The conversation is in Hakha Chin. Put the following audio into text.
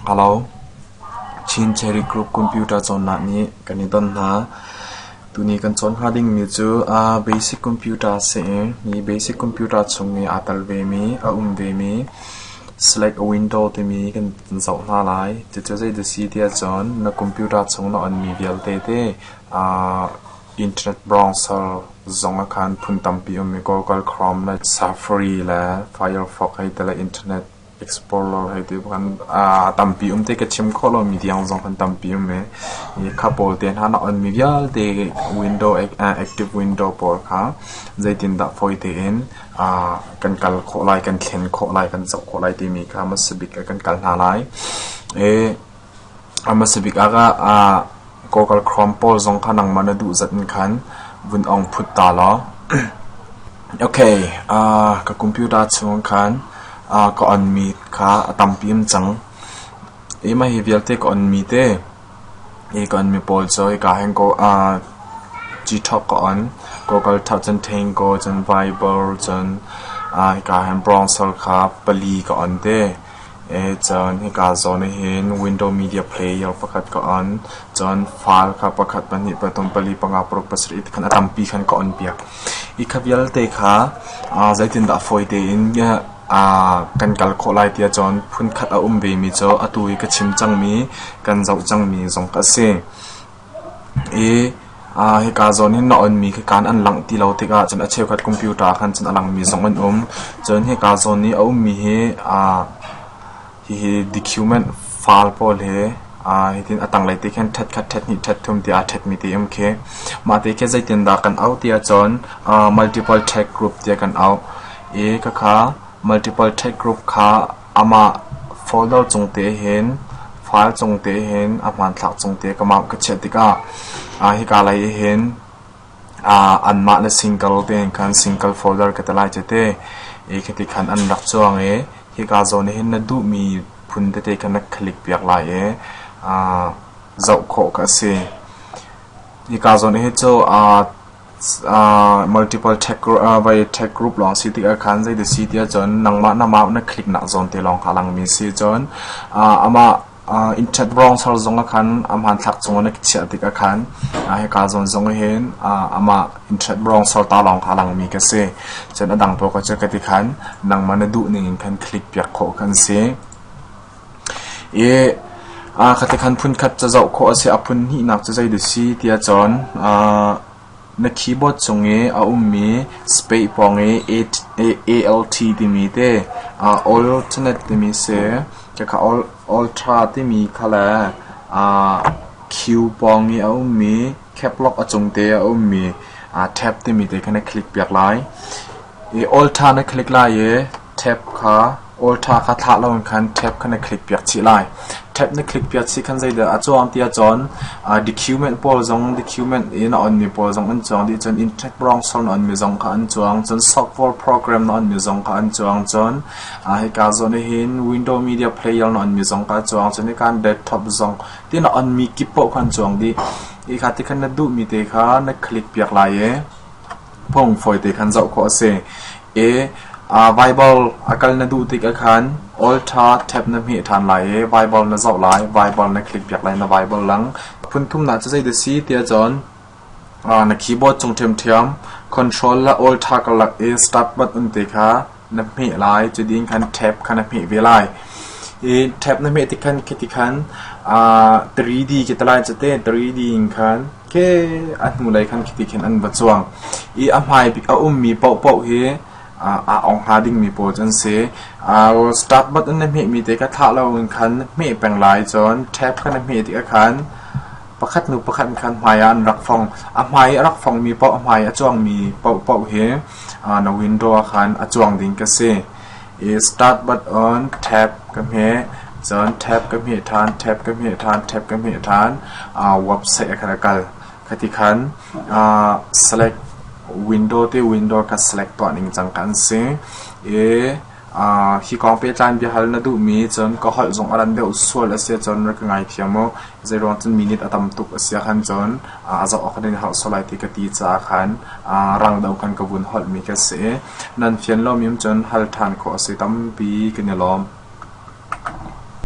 Hello, Chin Cherry Group Computer cawnnak nih kan i don hna. Tuni kan cawn hnga dingmi cu basic computer a si i hi basic computer chung i aa tel vemi, a um vemi select a window timi kan zoh hna lai. Cucu zeidah si tiah cun na computer chung na onmi vialte te internet browser zong ah khan phun tampi a um i Google Chrome le Safari le Firefox hei ti le Internet Explorer hei ti khan tampi um te ka chim khawh lomi tiang zong khan tampi um i hi kha pawl te hna na onmi vialte window active window pawl kha zeitindah fawi tein kan kal khawh lai, kan thlen khawh lai, kan zoh khawh lai timi kha hmasa bik ah kan kal hna lai. A hmasa bik ah Google Chrome pawl zong kha nangmah na duh zat in khan vun ong phut ta law. Okay, ka computer chung khan ka onmi kha a tampi um cang. I mah hi vialte ka onmi te, hi ka onmi pawl cu hika hin Gtalk ka on, Google Talk cun Tango cun Viber cun hika hin browser kha pali ka on te. Cun hika zawn ah hin window media player pakhat ka on. Cun file kha pakhat, pahnih, pathum, pali, panga, paruk, pasarih ti khan a tampi khan ka on piak. Hi kha vialte kha zeitindah fawi tein kan kal khawh lai tiah cun phunkhat a um vemi cu atu i ka chim cangmi, kan zoh cangmi zong a si. I hika zawn hin na onmi khi kaan an langh ti lo tikah cun a cheukhat computer ah khan cun a langmi zong an um. Cun hika zawn i a ummi hi hihi document file pawl hi hitin a tanglei te khin ṭhet khat, ṭhet hnih, ṭhet thum tiah aa ṭhetmi te um khi. Mah te khi zeitindah kan auh tiah cun multiple tag group tiah kan auh. I khakha multiple tag group kha Amah folder cung te hin file cung te hin a hmanthlak cung te ka mount ka chiah tikah hika lei ah hin anmah le single tein khan single folder ka ti lai cu te. I khiti khan an rak cuang i hika zawn ah hin na duhmi phun tete kha na click piak lai i zoh khawh kha a si. Hika zawn hi cu Multiple tag group lawng si tikah khan zeidah si tiah cun nangmah na mouth na click nak zawn te lawng kha a langmi si. Cun amah internet browser zong ah khan a hmanthlak cungah na chiah tikah khan hika zawn zong hin amah internet browser ta lawng kha a langmi ka si. Cun a dang pawl kha cu ka ti khan nangmah na duh ning in khan click piak khawh kan si. I khati khan phunkhat ca zoh khawh a si. A phun hnihnak cu zeidah si tiah cun na keyboard cung i a ummi space pawng i ALT timi te alternate timi si. Khakha ultra timi kha le Q pawng i a ummi cap lock a cung te a ummi tab timi te kha na click piak lai. I ultra na click lai i tab kha ultra kha thlah lo in khan tab kha na click piak chih lai. Tab na click piak chih khan zeidah a cuang ti ahcun document pawl zong document i na onmi pawl zong an cuang dih cun internet browser na onmi zong kha an cuang cun software program na onmi zong kha an cuang cun hika zawn ah hin window media player na onmi zong kha a cuang cun hika desktop zong ti na onmi kip paoh kha an cuang dih. Hi kha ti khan na duhmi te kha na click piak lai i Phung fawite khan zoh khawh a si. I Bible a kal na duh tik ah khan altar tab na hmeh ṭhan lai i Bible na zoh lai, Bible na click piak lai na Bible lang. Phun thumnak cu zeidah si tiah cun na keyboard cung ṭhiamṭhiam control le altar karlak i start button te kha na hmeh lai. Cu ding khan tab kha na hmeh ve lai. I tab na hmeh tik khan khiti khan 3D khi ti lai cu te 3D in khan Ke a hnulei khan khiti khin an va cuang i a hmai bik a ummi paohpaoh hi aa ong hnga dingmi pawl cu an si. Start button na hmehmi te kha thlah loin khan na hmeh peng lai cun tab kha na hmeh tikah khan pakhat hnu pakhat in khan hmai ah an rak fong. A hmai i a rak fongmi paoh a hmai a cuangmi paohpaoh hi na window ah khan a cuang ding ka si. I start button tab ka hmeh cun tab ka hmeh ṭhan tab ka hmeh ṭhan tab ka hmeh ṭhan website ah khan a kal. Khati khan select window te window kha select tuah ning cang kan si. I hi kong pehtlai in biahal na duhmi cun ka holh zong a ran deuh sual a si ahcun rak ka ngaithiam u. Zeiruang cun minute a tam tuk a si ahkhan cun a zoh awk in har sual lai ti ka ti caah khan rang deuh khan ka vun holhmi ka si. Nan fian lomi um cun hal ṭhan khawh a si tampi kan i lawm.